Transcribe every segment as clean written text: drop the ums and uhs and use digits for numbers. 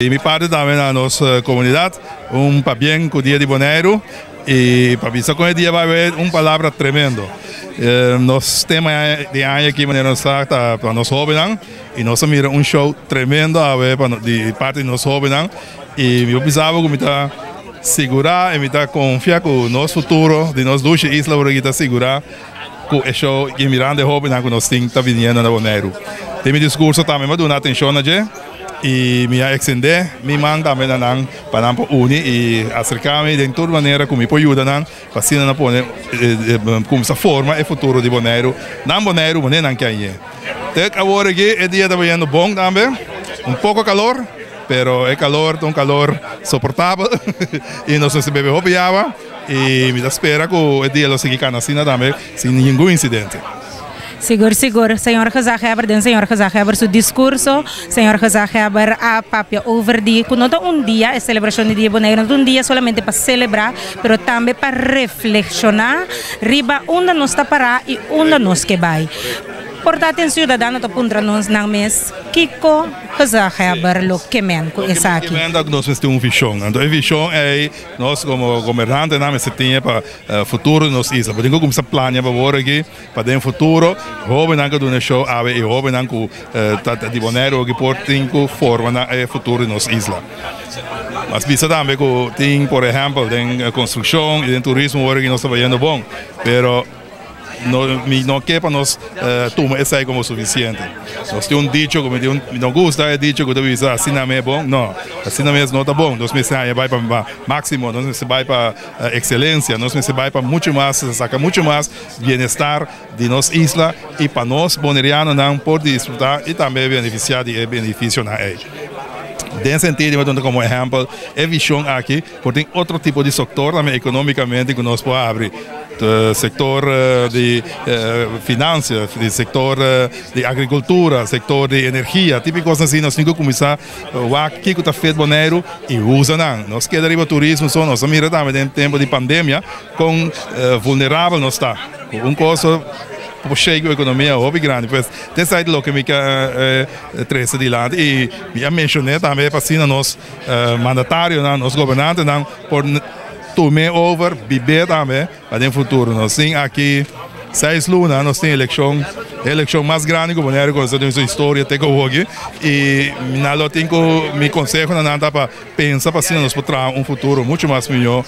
Di mi parti tambe na nos comunidad un pabien cu Dia di Boneiru y pa bisa con e dia bai bai un palabra tremendo. Nos tema di aña aki manera nos sa ta pa nos hobennan y nos a mira un show tremendo awe pa di parti di nos hobennan y mi por bisa bo cu mi ta sigura y mi ta confia cu nos futuro di nos dushi isla por aki ta sigura cu e show y mirando e hobennan cu nos tin ta biniendo na Boneiru. Den mi discurso tambe mi a duna atencion na dje. I mi a ekstendé mi man tambe na nan pa nan por uni i aserká mi den tur manera ku mi por yuda nan pa asina nan pone kuminsá forma e futuro di Boneiru nan Boneiru manera nan ke añ'é. Tek awor aki e dia ta bayendo bon tambe, un poko kalor, pero e kalor ta un kalor soportabel i nos mester bebe hopi awa i mi ta spera ku e dia lo sigui kana asina tambe sin ningun insidente. Sigur sigur, señor Gezaghebber, den señor Gezaghebber su discurso, señor Gezaghebber a papia over di cu no ta un dia, e celebracion di Dia Boneiru no ta un dia solamente pa celebra, pero tambe pa reflexiona riba unda nos ta para y unda nos ke bay. Por ta tin ciudadano ta puntra nos nan mes kico Gezaghebber lo kemen cu esaki. Lo ke men ta cu nos mester tin un vision, anto e vision ey nos como gobernantenan mester tin pa futuro di nos isla, bo tin cu cuminsa plania pa wor aki. Pa den futuro, hóbennan ku duna e show awe i hóbennan ku ta di Boneiru oki por tin ku forma na e futuro di nos isla. Mas bisa tambe ku tin por ehèmpel den konstrukshon i den turismo ora ku nos ta bayendo bon, pero no mi no ke pa nos tuma esei komo sufisiente. Nos tin un dicho ku mi tin mi no gusta e dicho ku ta bisa asina mi e bon, no, asina mes no ta bon, nos mester haña bai pa máksimo, nos mester bai pa ekselencia, nos mester bai pa muchu mas, saka muchu mas. Bienestar di nos isla y pa nos Bonerianonan por disfruta y tambe beneficia di e beneficionan ey. Den sentido mi a duna como ehempel e vision aki por tin otro tipo di sector tambe economicamente cu nos por habri, sector di financia, sector di agricultura, sector di energia, tipo di cosnan asina nos tin cu cuminsa Wak kiko ta fit Boneiru i usa nan. Nos keda riba turismo so, nos a mira tambe den tempo di pandemia kon vulnerabel nos ta. Ku un kos por shake bo ekonomia hopi grandi. Pues esei ta loke mi ke trese dilanti i mi a menshoné tambe pa asina nos mandatarionan, nos gobernantenan por tum'é over, bib'é tambe. Pa den futuro nos tin aki seis luna nos tin elekshon, e elekshon mas grandi ku Boneiru konosé den su historia te ku awoki i nan lo tin ku mi konseho na nan ta pa pensa pa asina nos por traha un futuro muchu mas mihó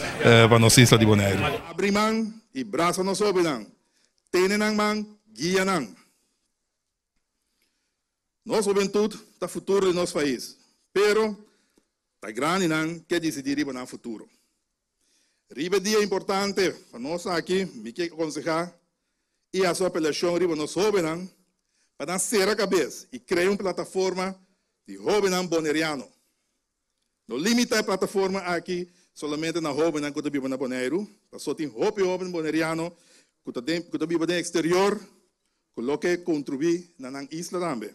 pa nos isla di Boneiru. Abri man i brasa nos hóbennan, tene nan man, guia nan. Nos hubentut ta futuro di nos pais, pero ta grandinan ke disidí riba nan futuro. Riba e dia importante pa nos aki, mi ke konsehá i hasi un apelashon riba nos hóbennan pa nan sera kabes i krea un plataforma di hóbennan boneriano. No limitá e plataforma aki solamente na hóbennan ku ta biba na Boneiru, pasobra tin hopi hóben boneriano ku ta den ku ta biba den eksterior ku lo ke kontribuí na nan isla tambe.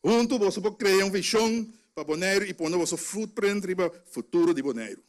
Huntu boso por krea un vishon pa Boneiru i pone boso footprint riba futuro di Boneiru.